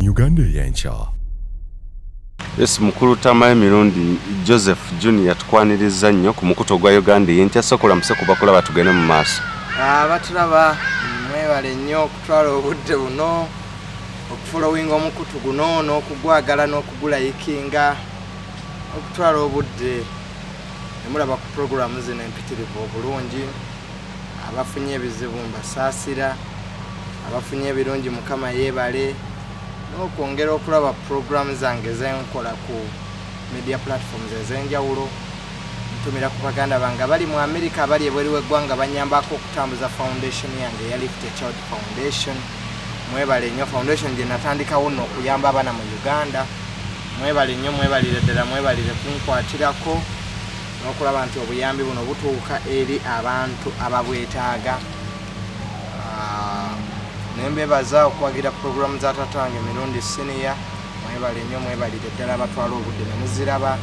Uganda Ey'enkya. Yes, mukulu Tamale Mirundi Joseph Junior, tukwaniriza nnyo ku mukutu ogwa Uganda Ey'enkya. Sokola muse kubakulaba, tugende mu maaso. Abatulaba, mwebale nnyo okutwala obudde buno okufollowinga omukutu guno n'okugwagala n'okugulayikinga, okutwala obudde nemulaba ku puroguramu zino empitirivu obulungi. Abafunye ebizibu mbasaasira, abafunye ebirungi Mukama yeebale, n'okwongera okulaba puroguramu zange zenkola ku media platforms ez'enjawulo. Ntumira ku baganda bange abali mu America, abali ebweru w'eggwanga, banyambako okutambuza foundation yange eya Lift a Child Foundation. Mwebale nnyo, foundation gye natandikawo nno okuyamba abaana mu Uganda. Mwebale nnyo, mwebalire ddala, mwebalire kunkwatirako n'okulaba nti obuyambi buno butuuka eri abantu ababwetaaga. Ne mbebaza okuwagira puroguramu za taata wange Mirundi Senior. Mwebale nnyo, mwebalire ddala abatwala obudde ne muziraba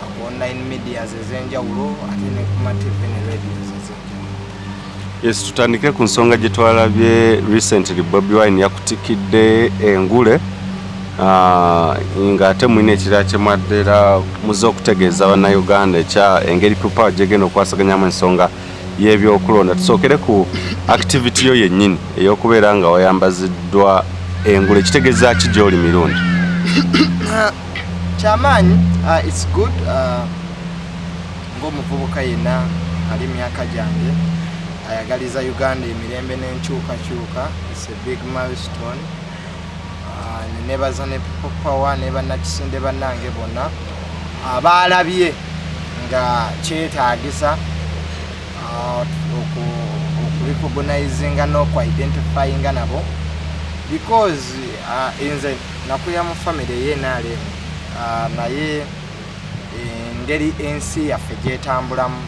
ku online medias ez'enjawulo, ate ne ku ma TV ne radios ez'enjawulo. Yes, tutandike ku nsonga gye twalabye recently. Bobi Wine yakutikidde engule, ng'ate mulina ekirala kye mwaddera muze okutegeeza Bannayuganda ekya engeri People Power gyegenda okwasaganyamu ensonga y'ebyokulonda. Tusookere ku activity yo yennyini ey'okubeera nga wayambaziddwa engule. Kitegeeza ki gy'oli, Mirundi? Kyamaanyi, it's good. Ng'omuvubuka yenna ali myaka gyange ayagaliza Uganda emirembe n'enkyukakyuka, it's a big milestone. Nebaza ne People Power ne bannakisinde bannange bonna abaalabye nga kyetaagisa okurecognizinga n'okuidentifyinga nabo, because nze nakulira mu family ey'NRM, naye engeri ensi yaffe gyetambulamu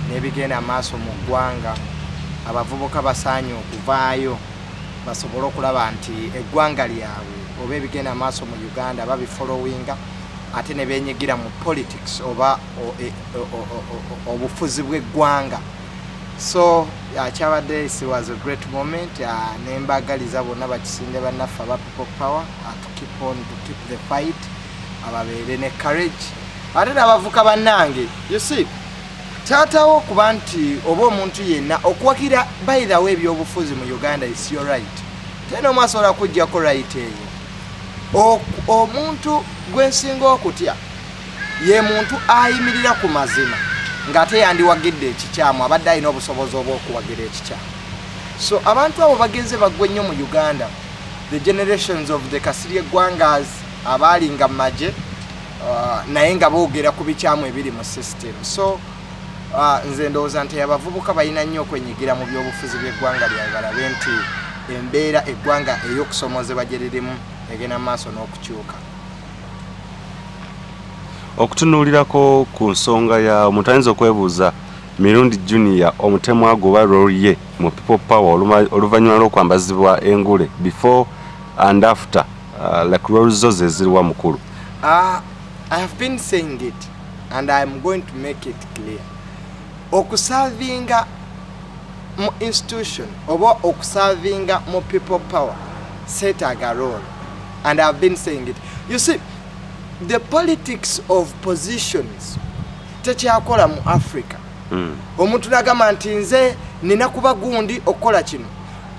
n'ebigenda maaso mu ggwanga, abavubuka basaanye okuvaayo basobole okulaba nti eggwanga lyabwe oba ebigenda maaso mu Uganda babifollowinga, ate ne benyigira mu politics oba obufuzi bw'eggwanga. So kyabadde, it was a great moment. Nembagaliza bonna bakisinde bannaffe aba People Power to keep on, to keep the fight, ababeere ne courage. Ate n'abavuka bannange, you see, kyatawo okuba nti oba omuntu yenna okuwagira, by the way, ebyobufuzi mu Uganda is your right, tena omu asobola kujjako right eyo. Omuntu gwensinga okutya ye muntu ayimirira ku mazima ng'ate yandiwagidde ekikyamu, abadde alina obusobozi obw'okuwagira ekikyamu. So abantu abo bagenze baggwa ennyo mu Uganda, the generations of the Kasirye Ggwangas abaalinga mu magye, naye nga boogera ku bikyamu ebiri mu system. So nze ndowooza nti abavubuka balina nnyo okwenyigira mu byobufuzi by'eggwanga lyabwe, balabe nti embeera eggwanga ey'okusomozebwa gye lirimu egenda mu maaso n'okukyuka. Okutunuulirako ku nsonga ya omuntu ayinza okwebuuza, Mirundi Junior omutemwa guba role ye mu People Power oluvannyuma lw'okwambazibwa engule, before and after, like role zo ze ziriwa, mukulu? I have been saying it and I am going to make it clear. Okuservinga mu institution oba okuservinga mu People Power seetaaga role, and I've been saying it. You see, the politics of positions tekyakola mu Africa. Omuntu nagamba nti nze nina kuba gundi okukola kino,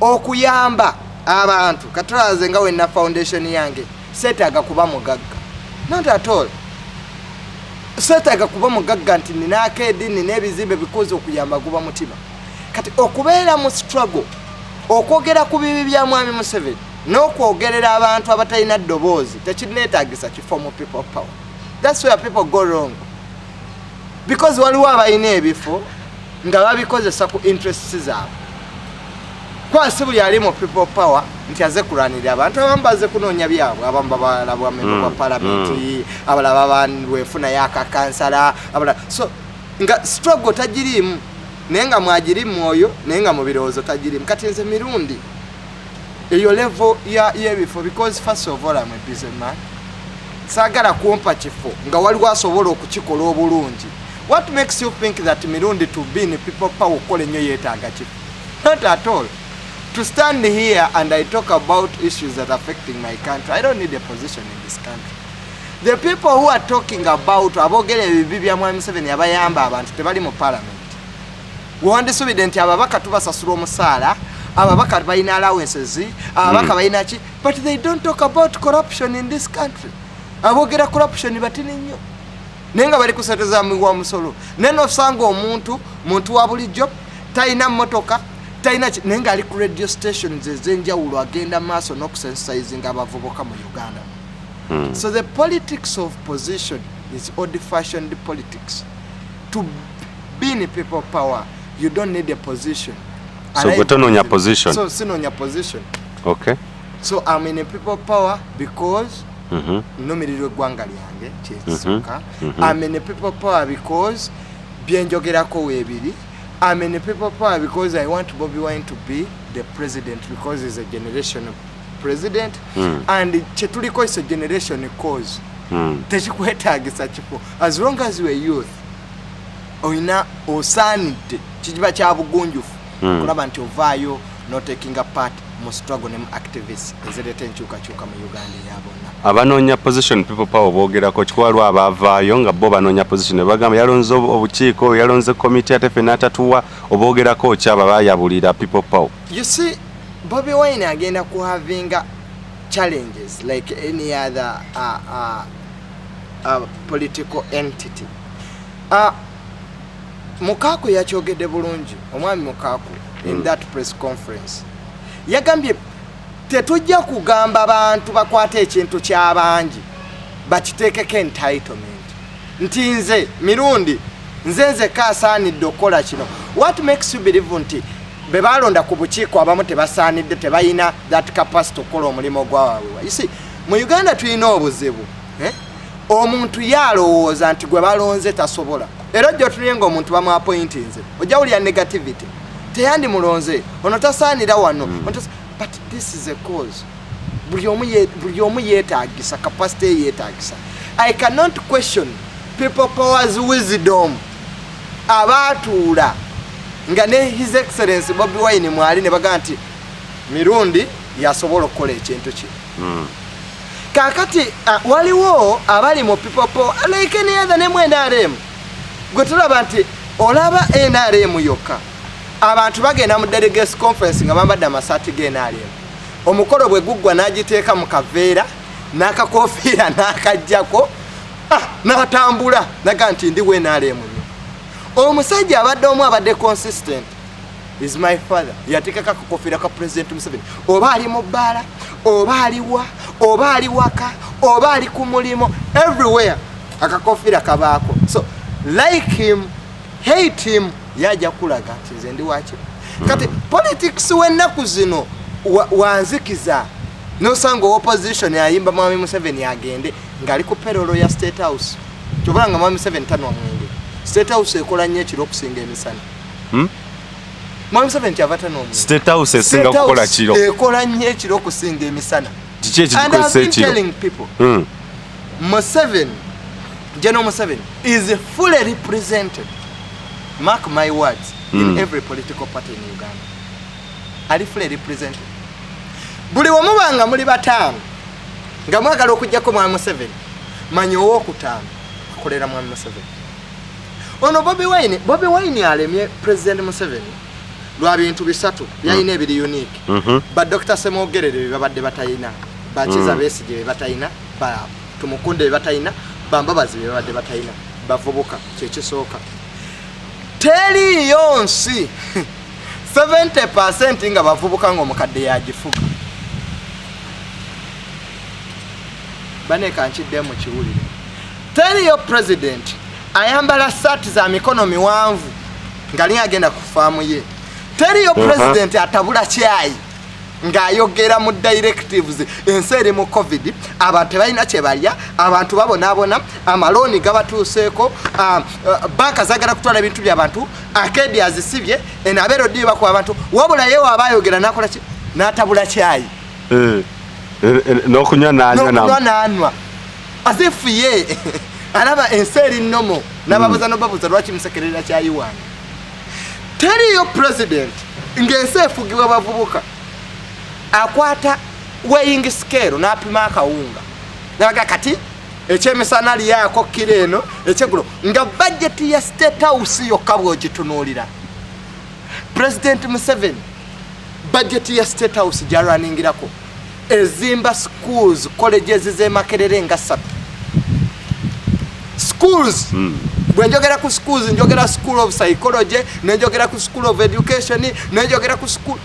okuyamba abantu. Katulaze nga wenna foundation yange, seetaaga kuba mugagga, not at all. Seetaaga kuba mugagga nti nina arcade, nina ebizimbe, because okuyamba guba mutima. Kati okubeera mu struggle, okwogera ku bibi bya Mwami Museveni n'okwogerera abantu abatalina ddoboozi, tekineetagisa kifo mu People Power. That's where people go wrong, because waliwo abalina ebifo nga babikozesa ku interests zaabwe. Kwasi buli ali mu People Power nti aze kulwanirira abantu, abamu baze kunoonya byabwe, abamu babalabwa member bwa palamenti, abalala babanwefunayo akakansala, abalala. So nga struggle tagiriimu, naye nga mwagiri mwoyo, naye nga mu birowoozo tagiriimu. Kati nze Mirundi, eyo level y'ebifo, because first of all I'm a busy man, saagala kumpa kifo nga waliwo asobola okukikola obulungi. What makes you think that Mirundi to be in People Power okukola ennyo yeetaaga kifo? Not at all. To stand here and I talk about issues that are affecting my country, I don't need a position in this country. The people who are talking about, aboogera ebibi bya Mwami Museveni, abayamba abantu, tebali mu parliament. Wandisubidde nti ababaka tubasasula omusaala, ababaka balina allowances, ababaka balina ki, but they don't talk about corruption in this country. Aboogera corruption batini nnyo, naye nga bali ku sente za wa musolo. Naye nosanga omuntu, muntu wa bulijjo, talina motoka, talina ki, naye ngaali ku radio stations ez'enjawulo, agenda maaso n'okusensitizinga abavubuka mu Uganda. So the politics of position is old fashioned politics. To be in People Power, you don't need a position. So gwe tonoonya position? So sinoonya position. So I'm in a People Power because nnumirirwa eggwanga lyange, kyekisooka. I'm in a People Power because byenjogerako weebiri. I'm in a People Power because I want Bobi Wine to be the president, because he's a generation president. And kyetuliko is a generation cause. Tekikwetagisa kifo. As long as you are youth, olina, osaanidde, kikiba kya bugunjufu okulaba nti ovaayo notakinga part mu struggle ne mu activists ezireeta enkyukakyuka mu Uganda eya bonna. Abanoonya position People Power boogerako kikwalwa, abaavaayo nga bo banoonya position ne bagamba yalonze obukiiko, yalonze komiti, ate ffe n'atatuwa. Oboogerako ki abo bayabulira People Power? You see, Bobi Wine agenda kuhavinga challenges like any other political entity. Mukaaku yakyogedde bulungi, omwami Mukaaku, in that press conference yagambye tetujja kugamba bantu bakwate ekintu ky'abangi bakiteekeko entitlement, nti nze Mirundi, nze nzekka asaanidde okukola kino. What makes you believe nti be balonda ku bukiiko abamu tebasaanidde, tebalina that capacity okukola omulimu ogwawaweebwa? You see, mu Uganda tulina obuzibu, eh? Omuntu yalowooza nti gwe balonze tasobola. Era ojja otunye nga omuntu bamuappointinze, ojja wulira negativity, teyandimulonze, ono tasaanira wano. But this is a cause. Buli omu yeetagisa, capacity ye yeetagisa. I cannot question People Power's wisdom, abaatuula nga ne His Excellence Bobi Wine mwali, ne bagamba nti Mirundi yasobola okukola ekintu kino. Kakati waliwo abali mu People Power like any other, ne mu NRM gwe tulaba nti olaba NRM yokka, abantu bagenda mu delegates conference nga bambadde amasaati ga NRM, omukolo bwe guggwa n'agiteeka mu kaveera n'akakofiira n'akajjako, n'atambula naga nti ndi we NRM nnyo. Omusajja abadde omu abadde consistent is my father. Yateekako akakofiira ka President Museveni, oba ali mu bbaala, oba aliwa, oba ali waka, oba ali ku mulimu, everywhere akakofiira kabaako. So like him, hate him, yajja kulaga nti nze ndi waki. Kati politics w'ennaku zino wanzikiza, nosanga opposition ayimba Mwami Museveni agende ng'ali ku payroll ya State House. Kyobula nga Mwami Museveni tanwa mwenge. State House ekola nnyo ekiro okusinga emisana. Mwami Museveni kyava tanwa mwenge. State House esinga State kukola House kiro? Ekola nnyo ekiro okusinga emisana. Kiki And I've ekigikozesa been ekiro? telling people, Museveni, General Museveni is fully represented, mark my words, in every political party in Uganda. Ali fully represented. Buli wemubanga muli bataano nga mwagala okugjako Mwami Museveni, manya owokutaano akolera Mwami Museveni. Ono Bobi Wine, Bobi Wine alemye President Museveni lwa bintu bisatu byalina ebiri unique. Ba Dr Semogerere bye babadde batayina, bakiza Besigye bye batayina, ba Tumukunde bye batayina, Bambabazi bye babadde batayina. Bavubuka, kyekisooka. Teriyo nsi 70% nga bavubuka nga omukadde yagifuga. Baneka nkidde mu kiwulire, teriyo president ayambala saati za mikono miwanvu nga linga agenda ku faamu ye. Teriyo president atabula kyayi ng'ayogera mu directives. Ensi eri mu COVID, abantu tebalina kye balya, abantu babonaabona, amalooni gabatuuseeko, banka zagala kutwala ebintu by'abantu, arcade azisibye, eno abeerodi bakuba abantu, wabula ye waaba ayogera n'akola ki? N'atabula kyayi. N'okunywa n'anywa. N'okunywa n'anywa, as if ye alaba ensi eri nnomo, n'ababuuza n'obabuuza lwaki musekerera kyayi wange. Teriyo president ng'ensi efugibwa bavubuka. Akwata weighing scale n'apima akawunga, nabaga kati ekyemisana lyako kiro eno, ekyeggulo, nga budget ya State House yokka bw'ogitunuulira, President Museveni budget ya State House gyalwaningirako ezimba schools, colleges z'e Makerere nga ssatu. Schools, bwe njogera ku schools, njogera school of psychology, nenjogera ku school of education, nenjogera ku school,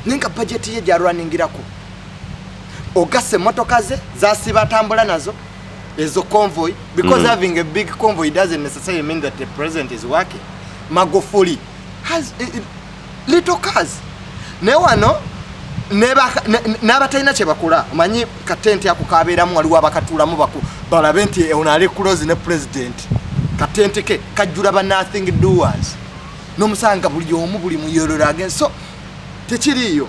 naye nga budget ye gyalwaningirako, ogassa emmotoka ze zasiba atambula nazo ezo convoy, because having a big convoy doesn't necessarily mean that the president is working. Magufuli has little cars, naye wano n'abatalina kye bakola, omanyi katenti ako kabeeramu, waliwo abakatuulamu balabe nti ono ali close ne president. Katenti ke kajjula ba nothing doers, n'omusanga buli omu buli muyololo agen, so tekiriiyo.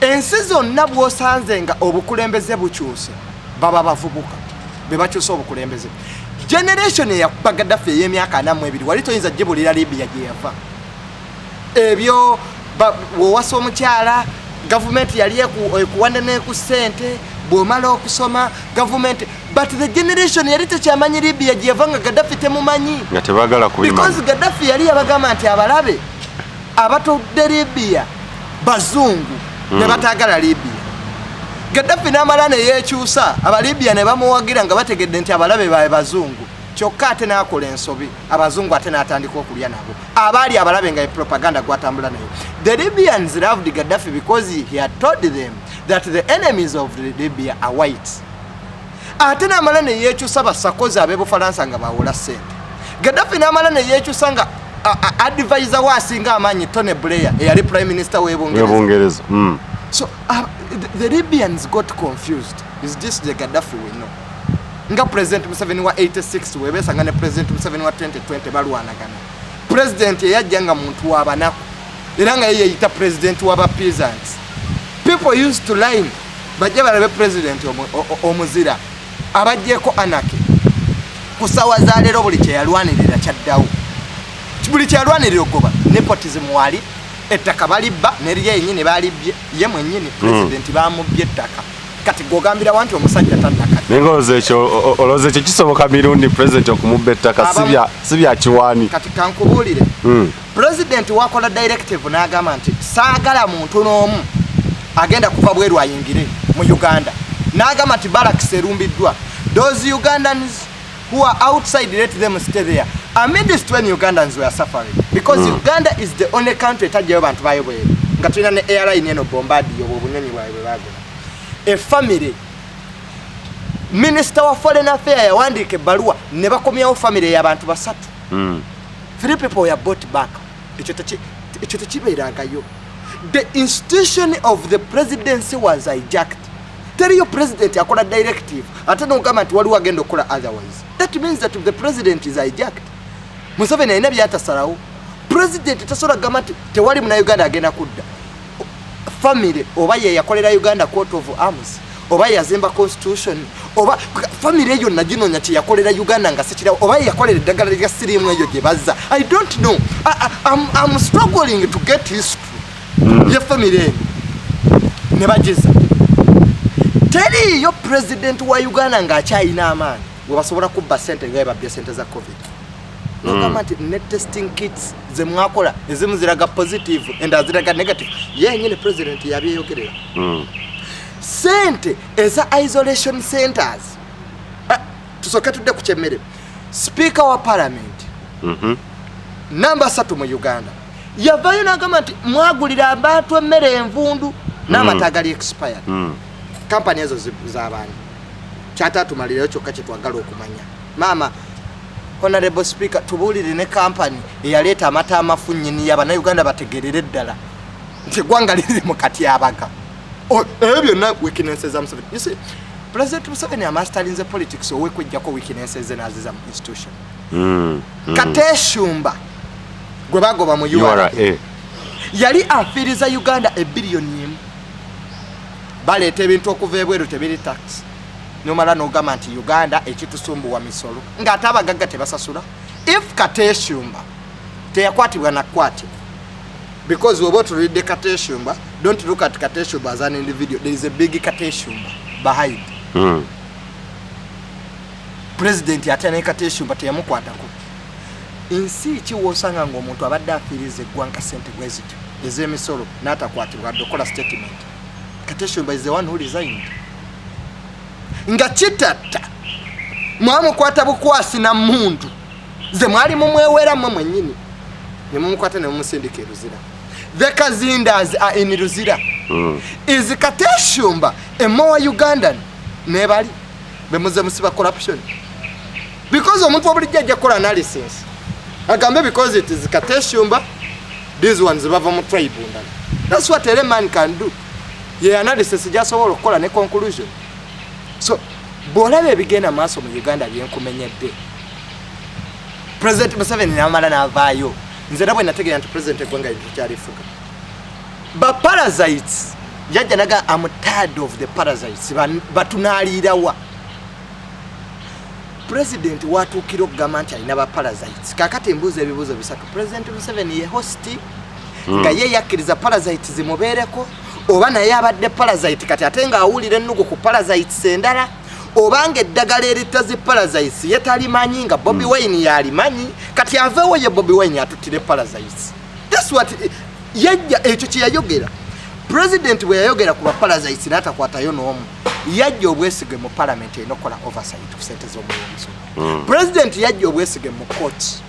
Ensi zonna bw'osanze nga obukulembeze bukyuse, baba bavubuka be bakyusa obukulembeze. Generation eyakuba Gaddafi ey'emyaka 42, wali toyinza gibulira Libya gye yava. Ebyo wowasa omukyala, gavumenti yali ekuwanda neku ssente, bw'omala okusoma gavumenti. But the generation yali tekyamanyi Libya gye yava, nga Gaddafi temumanyi. Nga tebagala kubimanya. Because Gaddafi yali yabagamba nti abalabe abatudde Libya bazungu, ne batagala Libya. Gaddafi n'amala neyekyusa, Abalibya ne bamuwagira nga bategedde nti abalabe babe bazungu. Kyokka ate n'akola ensobi, abazungu ate n'atandika okulya nabo abaali abalabe, nga propaganda gwatambula nayo. The Libyans loved Gaddafi because he had told them that the enemies of Libya are white. Ate n'amala neyekyusa, basakozi ab'ebufalansa nga bawola ssente. Gaddafi n'amala neyekyusa nga advisor we asinga amaanyi Tony Blair, eyali prime minister w'ebungereza. Webungereza. So the Libyans got confused. Is this the Gaddafi we know? Nga President Museveni wa 86 webesanga ne President Museveni wa 2020 balwanagana. President eyajja nga muntu w'abanaku, era nga ye yeyita president w'aba peasants. People used to line bajje balabe president omuzira abajjeeko anarchy. Ku ssaawa za leero buli kyeyalwanirira kyaddawo, buli kyeyalwanirira ogoba nepotism, wali ettaka balibba nerye yenyini balibbye, ye mwennyini president bamubbye ettaka. Kati gwogambirawa nti omusajja tannakati? Naye nga olowooza ekyo, olowooza ekyo kisoboka, Mirundi president okumubba ettaka? Si bya kiwaani. Kati kankubuulire. President wakola directive n'agamba nti saagala muntu n'omu agenda kuva bweru ayingire mu Uganda, n'agamba nti barracks erumbiddwa, those Ugandans who are outside, let them stay there, amidst when Ugandans were suffering, because Uganda is the only country etajjayo bantu bayo bweru, nga tulina ne airline eno Bombardier, obwo obunyonyi bwabwe bwe bagula. Efamily, minisita wa foreign affair yawandiika ebbaluwa ne bakomyawo family y'abantu basatu. Three people were brought back. Ekyo tekibeerangayo. The institution of the presidency was hijacked. Teriyo president akola directive ate nogamba nti waliwo agenda okukola otherwise. That means that the president is hijacked. Museveni alina byatasalawo. President tasobola kugamba nti tewali munauganda agenda kudda. Family oba ye yakolera Uganda coat of arms, oba yazimba constitution, oba family eyo naginoonya kyeyakolera Uganda nga sikirawo, oba ye yakolera eddagala lya siriimu eyo gye bazza. I don't know. I'm struggling to get history ye family eno ne bagiza. Teriiyo president wa Uganda ng'akyayina amaanyi we basobola kubba sente nga babbye sente za COVID. Nogamba nti ne testing kits zemwakola ezimu ziraga positive, endala ziraga negative. Yenyini president yabyeyogerera. Sente eza isolation centers. Ah, tusooke tudde ku kyemmere. Sipiika wa parliament namba 3 mu Uganda yavayo n'agamba nti mwagulira abantu emmere envundu n'amata agali expired. Kampani ezo z'abaani? Kyataatumalirayo kyokka kyetwagala okumanya. Maama honorable speaker, tubuulire ne kampani eyaleeta amata amafu nnyini, abannayuganda bategerere ddala nti eggwanga liri mu katyabaga. Ebyo byonna weaknesses za Museveni. You see, President Museveni amastalinze politics owekwejjako weaknesses ze n'aziza mu institution. Kateshumba gwe bagoba mu URA, URA. yali afiiriza Uganda ebiliyoni 1. Baleeta ebintu okuva ebweru tebiri tax, nomala nogamba nti Uganda ekitusumbuwa misolo, ng'ate abagagga tebasasula. If Kateshumba teyakwatibwa nakwatibwa, Because woba otulidde Kateshumba, don't look at Kateshumba as an individual. There is a big Kateshumba behind. President ate ne Kateshumba teyamukwatako. Nsi ki wosanga ng'omuntu abadde afiiriza eggwanga sente bwe zityo ez'emisolo n'atakwatibwa adde okola statement? Kateshumba is the one who resigned nga kitatta mwamukwata bukwasi na muntu ze mwali mumwewera mmwe mwennyini, ne mumukwata ne mumusindika e Luzira. The Kazindas are in Luzira. Is Kateshumba a more Ugandan nebali bemuze musiba corruption? Because omuntu wabulijjo ajja kukola analysis agambe, because it is Kateshumba, these ones bava mu tribe ndala. That's what a man can do. Ye analysis gyasobola okukola ne conclusion. So bw'olaba ebigenda maaso mu Uganda byenkumenyedde, President Museveni namala n'avaayo. Nze era bwe nategeera nti president eggwanga litukyalifuga ba parasites, yajja naga, "Am tired of the parasites." Batunaaliirawa? President watuukira okugamba nti alina ba parasites. Kakati mbuuza ebibuuzo bisatu: President Museveni ye host nga ye yakkiriza parasites zimubeereko, oba naye abadde parasite kati ate ng'awulira ennugu ku parasites endala, oba nga eddagala eritta zi parasites ye talimanyi nga Bobi Wine yalimanyi, kati aveewo ye Bobi Wine atuttire parasites? That's what yajja, ekyo kye yayogera. President bwe yayogera ku ba parasites n'atakwatayo n'omu, yajja obwesige mu parliament erina okukola oversight ku sente z'omuwi w'omusolo. President yajja obwesige mu court.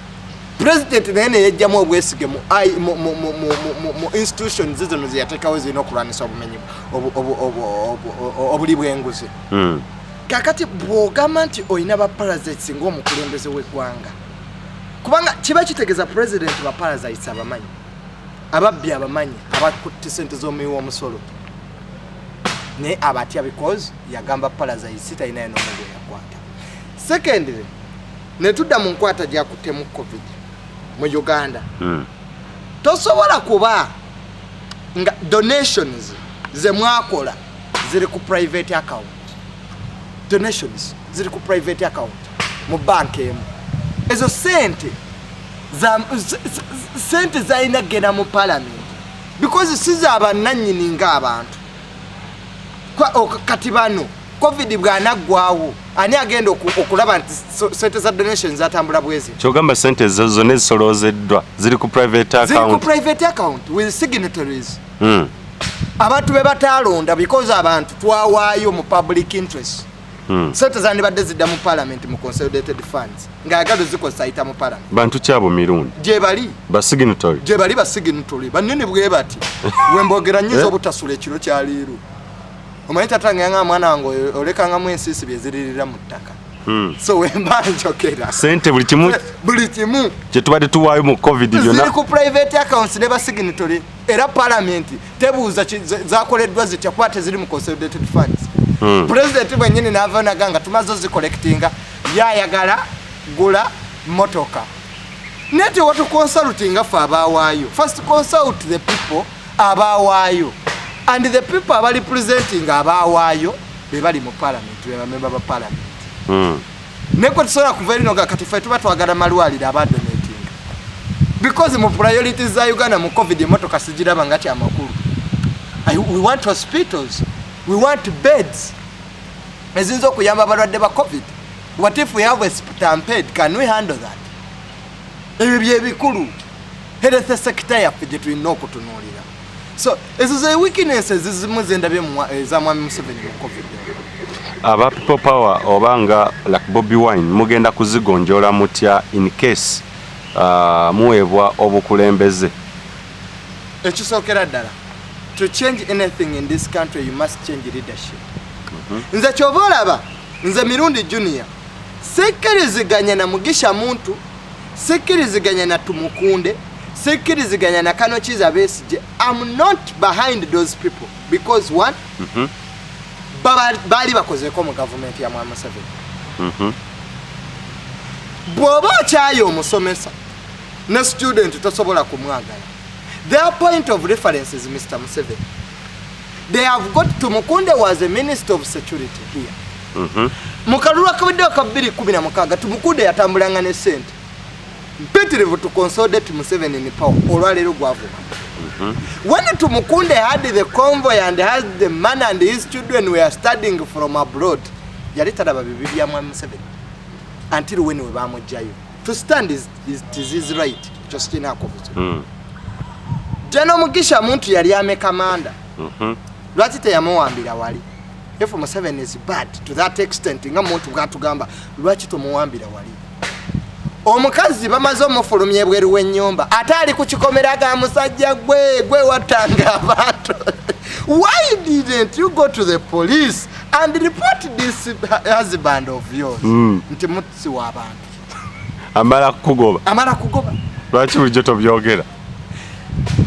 President naye neyejjamu obwesige mu I- mu- mu- mu- mu- mu- mu- mu institutions zino zeyateekawo zirina okulwanisa obumenyi obuli bw'enguzi. Kakati bw'ogamba nti olina ba parasites ng'omukulembeze w'eggwanga, kubanga kiba kitegeeza president ba parasites abamanyi, ababbi abamanyi, abakutte sente z'omuwi w'omusolo, naye abatya because yagamba parasites, talinayo n'omu gwe yakwata. Secondly, ne tudda mu nkwata gyakuttemu COVID mu Uganda. Tosobola kuba nga donations ze mwakola ziri ku private account, donations ziri ku private account mu banka emu. Ezo sente sente zalina kugenda mu parliament because si zabannannyini ng'abantu. Kati bano COVID bw'anaggwawo, ani agenda okulaba nti sente za donation zatambula bwezi? Kyogamba sente ezo zonna ezisoloozeddwa ziri ku private Ziri ku account? private account with signatories, abantu be batalonda, because abantu twawaayo mu public interest. Sente zandibadde zidda mu parliament mu consolidated funds, ng'ayagala ozikozesa ayita mu parliament. Bantu kyabo mirundi? Gye bali. Basignatory? Gye bali, basignatory banene bwe bati. Wembogera nyinza Eh? obutasula ekiro kyaleero. Omanyi tata nganga mwana wange olekangamu ensiisi byeziririra mu ttaka. So wemba njogera, sente buli kimu buli kimu kyetubadde tuwaayo mu COVID ziri byonna ku private accounts ne basignatory, era parliament tebuuza zakoleddwa zitya kuba teziri mu consolidated funds. President bwennyini n'ava naga nga tumaze ozicollectinga, yayagala gula motoka, naye tewatuconsultinga ffe abawaayo. First consult the people abawaayo, and the people abali presenting abawaayo be bali mu parliament, be bamemba ba parliament. Naye kwe tusobola kuva erino ga kati ffe tuba twagala malwaliro abadonatinga, because mu priorities za Uganda mu COVID emotoka sigiraba nga kyamakulu. We want hospitals, we want beds eziyinza okuyamba abalwadde ba COVID. What if we have a stampede? Can we handle that? Ebyo byebikulu, health sector yaffe gye tulina okutunuulira. So ezo ze weaknesses zimu zendabye eza mwami Museveni mu COVID. Aba People Power oba nga like Bobi Wine, mugenda kuzigonjoola mutya in case muweebwa obukulembeze? Ekisookera ddala, to change anything in this country you must change leadership. Nze kyova olaba nze Mirundi Junior sikkiriziganya na Mugisha Muntu, sikkiriziganya na Tumukunde, sikkiriziganya na Kano Kiza Besigye. Am not behind those people because one, baali bakozeeko mu gavumenti ya mwami Museveni. Bw'oba okyaye omusomesa ne student, tosobola kumwagala. Their point of reference is Mr Museveni. They have got Tumukunde was a minister of security here. Mu kalulu akabadde aka 2016, Tumukunde yatambulanga ne sente mpitirivu to consolidate Museveni in power. Olwaleero gwavuma. When Tumukunde had the convoy and had the money and his children were studying from abroad, yali talaba bibi bya Mwami Museveni until when we bamugjayo. To stand is his right. Ekyo sikinaako buzibu. General Mugisha Muntu yali ame commander. Lwaki teyamuwambira wali? If Museveni is bad to that extent, nga muntu bw'atugamba, lwaki tomuwambira wali? Omukazi bamaze omufulumya ebweru w'ennyumba, ate ali ku kikomera ga musajja gwe wattanga abantu. Why didn't you go to the police and report this husband of yours nti mutsi w'abantu? Amala kukugoba. Amala kugoba. Lwaki bulijjo tobyogera?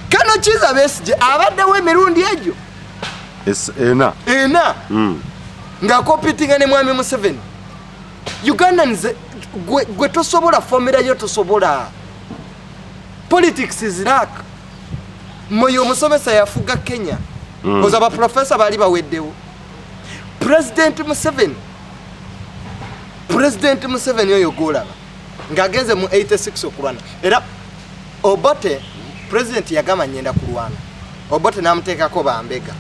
Kano Kiza Besigye abaddewo emirundi egyo ena. Ena ng'acompetinga ne Mwami Museveni. Ugandans, gwe tosobola formula yo, tosobola. Politics is luck. Moyo omusomesa yafuga Kenya. Oza abaprofesa baali baweddewo. President Museveni oyo gwolaba ng'agenze mu 86 okulwana, era Obote president yagamba, "Nyenda kulwana." Obote n'amuteekako bambega.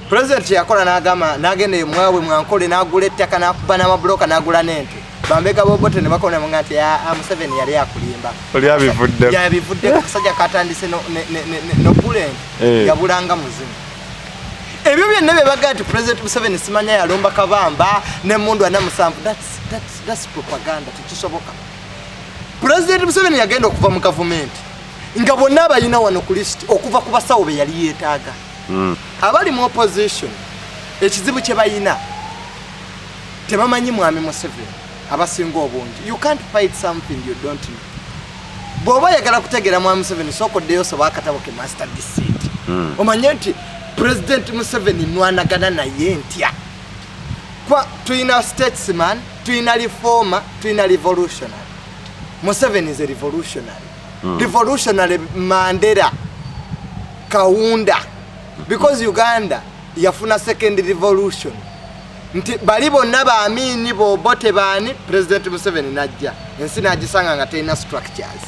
President yakola n'agamba, n'agenda emwabwe mwankole, n'agula ettaka, n'akuba n'amabuloka, n'agula n'ente. Bambega b'Obote ne bakona nga nti, "Ah, Museveni yali akulimba." Oli abivuddeko. Yabivuddeko. Kasajja katandise nokugula ente. Yabulanga muzimu. Ebyo byonna bye bagaa nti President Museveni simanya yalumba Kabamba nemundu 47, that's propaganda. Tekisoboka. President Museveni yagenda okuva mu gavumenti nga bonna abalina wano ku list, okuva ku basawo be yali yeetaaga. Abali mu opposition, ekizibu kye bayina, tebamanyi Mwami Museveni abasinga obungi. You can't fight something you don't know. Bw'oba oyagala kutegeera Mwami Museveni, sooka oddeyo soba akatabo ke Master Deceit, omanye nti President Museveni nwanagana naye ntya. Kwa tulina statesman, tulina reformer, tulina revolutionary. Museveni is a revolutionary. Revolutionary Mandela, Kaunda, because Uganda yafuna second revolution nti bali bonna baamini bobote baani. President Museveni najja ensi nagisanga nga terina structures,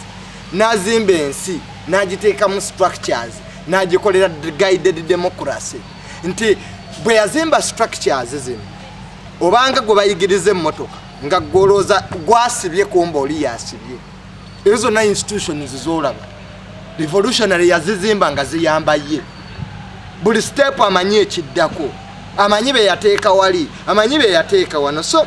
nazimba ensi, nagiteekamu structures, nagikolera guided democracy, nti bwe yazimba structures zino, obanga gwe bayigiriza emmotoka nga golooza gwasibye, kumba oli yasibye. Ezo zonna institutions zolaba revolutionary yazizimba nga ziyamba ye. Buli step amanyi ekiddako, amanyi be yateeka wali, amanyi be yateeka wano. So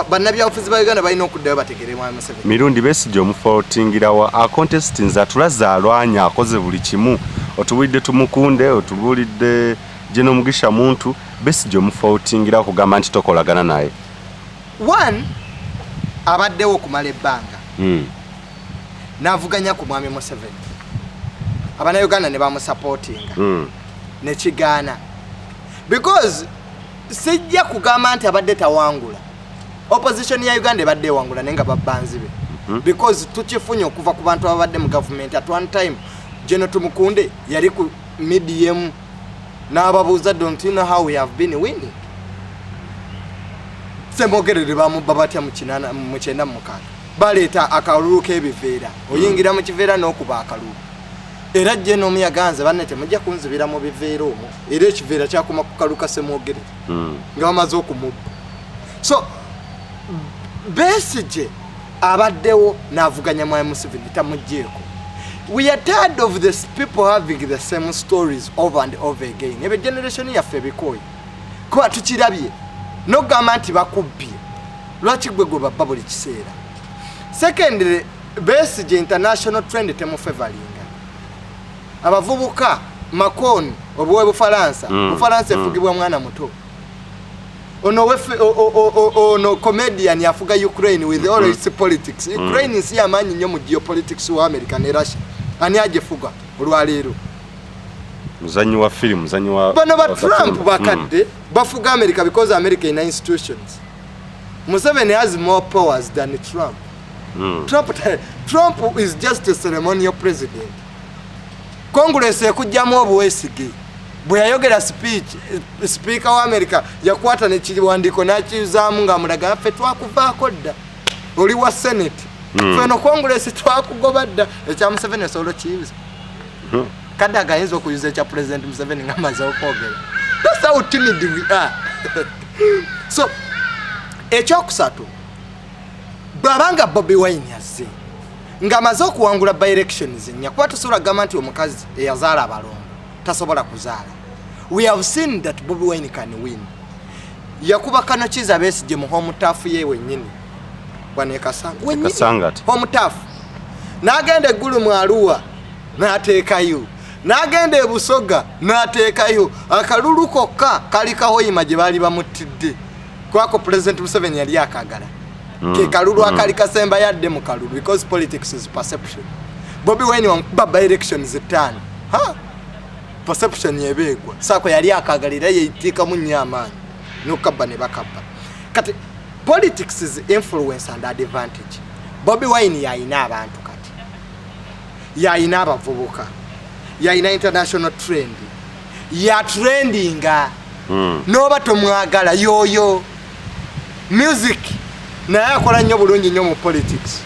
bannabyabufuzi ba Uganda balina okuddayo bategere Mwami Museveni. Mirundi, Besigye omufaultingirawa? Acontestinze, atulaze, alwanya, akoze buli kimu. Otubuulidde Tumukunde, otubuulidde General Mugisha Muntu. Besigye omufaultingira okugamba nti tokolagana naye? One, abaddewo okumala ebbanga, n'avuganya ku Mwami Museveni, Abannayuganda ne bamusupportinga, nekigaana, because sijja kugamba nti abadde tawangula. Opposition ya Uganda ebadde ewangula, naye nga babbanzi be, because tukifunye okuva ku bantu ababadde mu gavumenti. At one time General Tumukunde yali ku media n'ababuuza, "Don't you know how we have been winning?" Semogerere bamubba batya mu 96? Baleeta akalulu k'ebiveera, oyingira mu kiveera n'okuba akalulu. Era jje n'omu yaganze, "Banne, temujja kunzibira mu biveera omwo." Era ekiveera kyakoma ku kalu ka Semwogerere nga bamaze okumubba. So Besigye abaddewo n'avuganya Mwami Museveni, tamugjeeko. We are tired of the people having the same stories over and over again. Ebyo generation yaffe ebikooyi, kuba tukirabye. Nokugamba nti bakubbye, lwaki gwe gwe babba buli kiseera? Secondly, Besigye international trend temufavouringa. Abavubuka, Macron obuwe Bufalansa, Bufalansa efugibwa mwana muto. Ono ono comedian afuga Ukraine with all its politics. Ukraine nsi yamaanyi nnyo mu geopolitics wa America ne Russia. Ani agifuga olwaleero? Muzanyi wa firimu, muzanyi wa Bano ba wa Trump cartoon. bakadde bafuga America because America ina institutions. Museveni has more powers than Trump. Trump is just a ceremonial president. Congress ekugjamu obuwesige. Bwe yayogera speech, speaker wa America yakwata nekiwandiiko n'akiyuzaamu ng'amulaga, "Ffe twakuvaako dda, oli wa Senate." Feno Congress twakugoba dda. Ekya Museveni osobola okiyuza? Kadaga ayinza okuyuza ekya President Museveni nga amaze okwogera? That's how timid we are. So ekyokusatu, bw'abanga Bobi Wine azze ng'amaze okuwangula by elections nnya, kuba tosobola kugamba nti omukazi eyazaala abalongo tasobola kuzaala. We have seen that Bobi Wine can win. Yakuba Kano Kiza Besigye mu home turf ye wennyini wano e Kasanga wennyini. Kasangati. Home turf, n'agenda eggulu mu Arua n'ateekayo, n'agenda e Busoga n'ateekayo. Akalulu kokka kali Kahoyima gye baali bamuttidde kwako President Museveni yali akagala ke kalulu akali kasemba yadde mu kalulu, because politics is perception. Bobi Wine wamukuba by elections ttaano, ha perception ebeegwa saako yali akagala era yeiteekamu nnyo amaanyi nokabba ne bakabba. Kati politics is influence and advantage. Bobi Wine yayina abantu, kati yayina abavubuka, yayina international trend, ya trendinga. Noba tomwagala, yoyo music naye akola nnyo bulungi nnyo mu politics.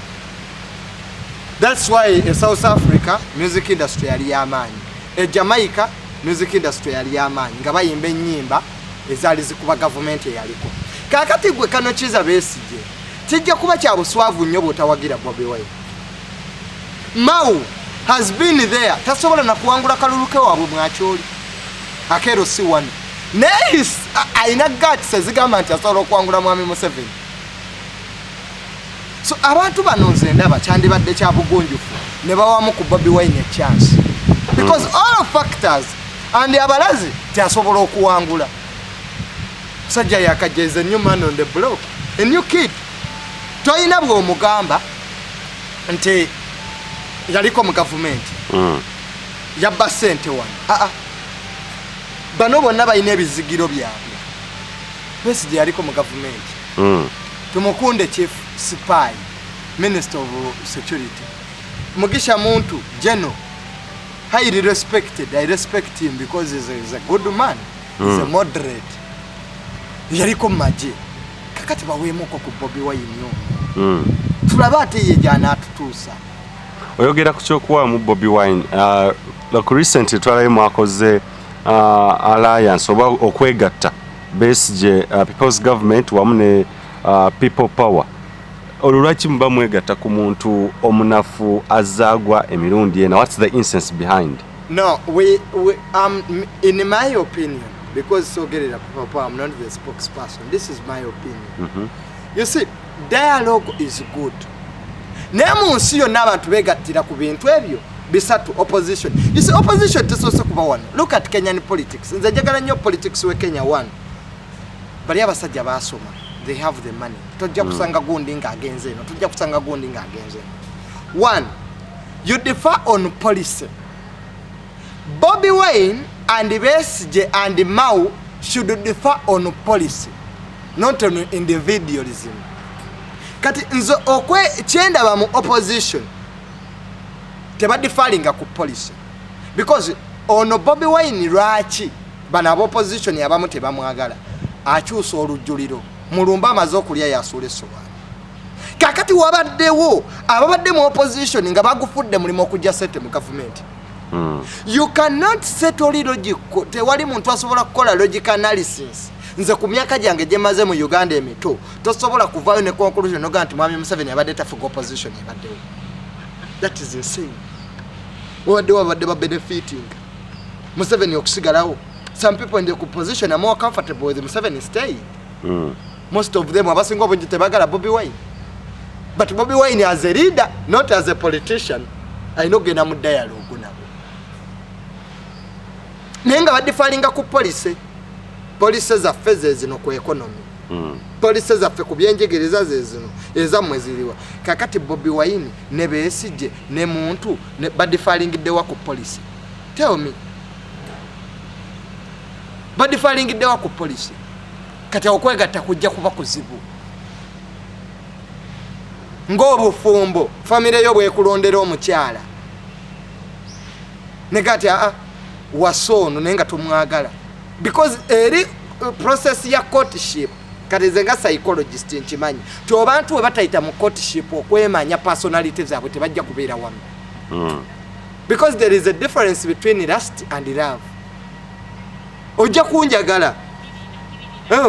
That's why e South Africa music industry yali yamaanyi, e Jamaica music industry yali yamaanyi, nga bayimba ennyimba ezaali zikuba gavumenti eyaliko. Kakati gwe Kano Kiza Besigye, kijja kuba kya buswavu nnyo bw'otawagira Bobi Wine. Mao has been there, tasobola nakuwangula kalulu ke waabwe mwakyoli akeero si wano, naye alina guts ezigamba nti asobola okuwangula mwami Museveni. So abantu bano nze ndaba kyandibadde kya bugunjufu ne bawamu ku Bobi Wine a chance, because all factors and abalazi ti asobola okuwangula. Musajja yakajja, is a new man on the block, a new kid. Tolina bw'omugamba nti yaliko mu gavumenti, yabba ssente wano. Aa, bano bonna balina ebizigiro byabwe. Besigye yaliko mu gavumenti. Tumukunde chief spy, minister of security. Mugisha Muntu, general, highly respected. I respect him because he's a good man, he's a moderate, yaliko mu magye. Kakati baweemuko ku Bobi Wine ono, tulabe ate ye gy'anaatutuusa. Oyogera ku kyokuwaamu Bobi Wine. Like recently twalayo mwakoze alliance oba okwegatta, Besigye, People's Government wamu ne People Power. Olwo lwaki muba mwegatta ku muntu omunafu azaagwa emirundi ena? What's the essence behind? No, we, in my opinion, because sogerera Papa, I'm not the spokesperson. This is my opinion. You see, dialogue is good. Naye mu nsi yonna abantu begattira ku bintu ebyo bisatu: opposition. You see, opposition tesoose kuba wano. Look at Kenyan politics. Nze njagala nnyo politics we Kenya. One, bali abasajja baasoma, they have the money. Tojja kusanga gundi ng'agenze eno, tojja kusanga gundi ng'agenze eno. One, you differ on policy. Bobby Wine and Besigye and Mao should differ on policy, not on individualism. Kati nze okwe kyendaba mu opposition, tebadifferinga ku policy, because ono Bobby Wine, lwaki bano aba opposition abamu tebamwagala? Akyusa olujjuliro, mulumba amaze okulya yasuula essowaani. Kakati wabaddewo ababadde mu opposition nga bagufudde mulimu okujja sente mu gavumenti. You cannot settle logical. Tewali muntu asobola kukola logic analysis. Nze ku myaka gyange gye maze mu Uganda emito, tosobola kuvaayo ne conclusion nogaa nti mwami Museveni abadde tafuga, opposition ebaddewo. That is insane. Wabaddewo abadde ba benefiting Museveni okusigalawo. Some people in the opposition are more comfortable with Museveni staying. Most of them, abasinga obungi, tebagala Bobi Wine, but Bobi Wine as a leader, not as a politician, alina okugenda mu dialogue nabo, naye nga badifferinga ku policy. Policy zaffe ze zino ku economy, policy zaffe ku byenjigiriza ze zino, ezammwe ziriwa? Kakati Bobi Wine ne Besigye ne muntu badifferingiddewa ku policy? Tell me, badifferingiddewa ku policy? Kati okwegatta kujja kuba kuzibu ng'obufumbo. Famire yo bwekulondera omukyala negati aa wasa ono, naye nga tomwagala, because eri process ya courtship. Kati nze nga psychologist nkimanyi ti abantu we batayita mu courtship okwemanya personality zaabwe, tebajja kubeera wamu, because there is a difference between lust and love. Ojja kunjagala,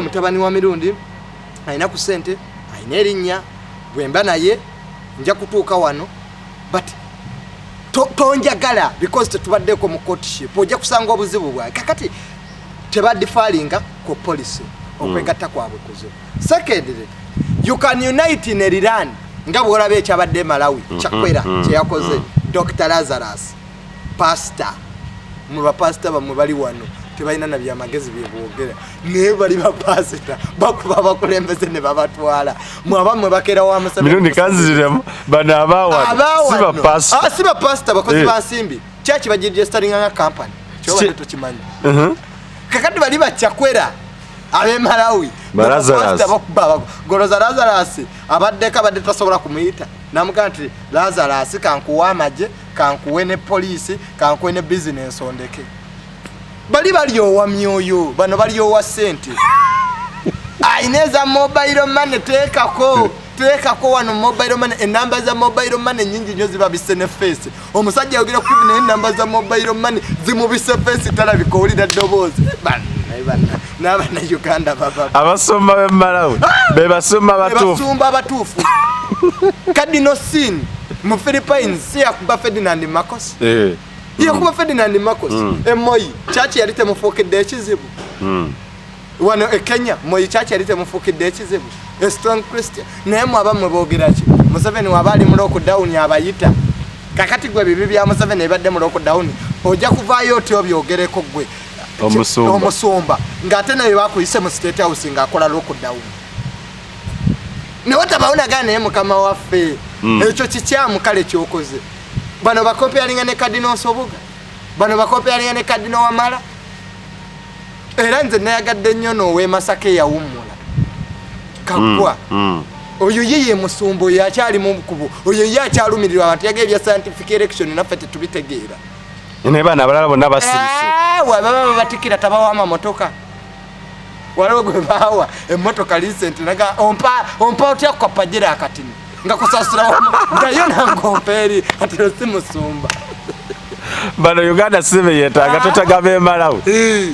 mutabani wa Mirundi alina ku sente, alina erinnya, bwemba naye nja kutuuka wano, but tonjagala because tetubaddeko mu courtship. Ojja kusanga obuzibu bwawe. Kakati tebadifferinga ku policy, okwegatta kwabwe kuzibu. Secondly, you can unite in a rerun, nga bwolaba ekyabadde e Malawi, Chakwera kyeyakoze. Dr Lazarus, pastor, mwe bapasita bamwe bali wano tebalina na byamagezi byeboogera, naye bali bapasita bakuba abakulembeze ne babatwala. Mwe abamwe bakeera wa Museveni. Mirundi, kanziremu, bano abaawano si bapasita? Ah, si bapasita, bakozi ba nsimbi. Kyaki bagiregisteringa nga company, kyobadde tokimanyi. Kakati bali baChakwera ab'e Malawi. Ba Lazarus. Goloza Lazarus abaddeko, abadde tasobola kumuyita, namugamba nti, "Lazarus, kankuwe amagye, kankuwe ne poliisi, kankuwe ne bizinensi, ondeke." Bali balyowa myoyo, bano balyowa sente. Ayina eza mobile money, teekako, teekako wano mobile money. Enamba za mobile money nyingi nnyo, zibabise ne face. Omusajja ayogera kubi, naye enamba za mobile money zimubise face, talabika, owulira ddoboozi. N'abannayuganda baba Abasumba b'e Malawi be basumba batuufu? Basumba abatuufu. Cardinal Sin mu Philippines si yakuba Ferdinand Marcos? Eh. Yakuba Ferdinand Marcos. Emoyi kyaki yali temufuukidde ekizibu? Wano e Kenya, Moyi kyaki yali temufuukidde ekizibu? A strong Christian. Naye mwe abammwe boogera ki? Museveni waba ali mu lockdown abayita. Kakati gwe bibi bya Museveni ebadde mu lockdown ojja kuvaayo otya obyogereko gwe Omusumba. Omusumba, ng'ate naye bakuyise mu State House ng'akola lockdown, naye otabawo nagaa. Naye mukama waffe, ekyo kikyamu. Kale kyokoze, bano bacomparinga ne Cardinal Nsubuga, bano bacomparinga ne Cardinal Wamala. Era nze nayagadde nnyo n'ow'emasaka eyawummula Kaggwa. Oyo ye ye musumba, oyo akyali mu bukubo, oyo ye akyalumirirwa abantu. Yaga ebya scientific election naffe tetubitegeera. Naye bano abalala bonna basirise. Eh, wababa babatikira, tabawa amamotoka. Waliwo gwe baawa emmotoka recent, naga ompa ompa otya ku kapajira akatini nga kusasula ddayo nangompa eri ati si musumba. Bano Uganda si be yeetaaga, twetaaga b'e Malawi. Eh.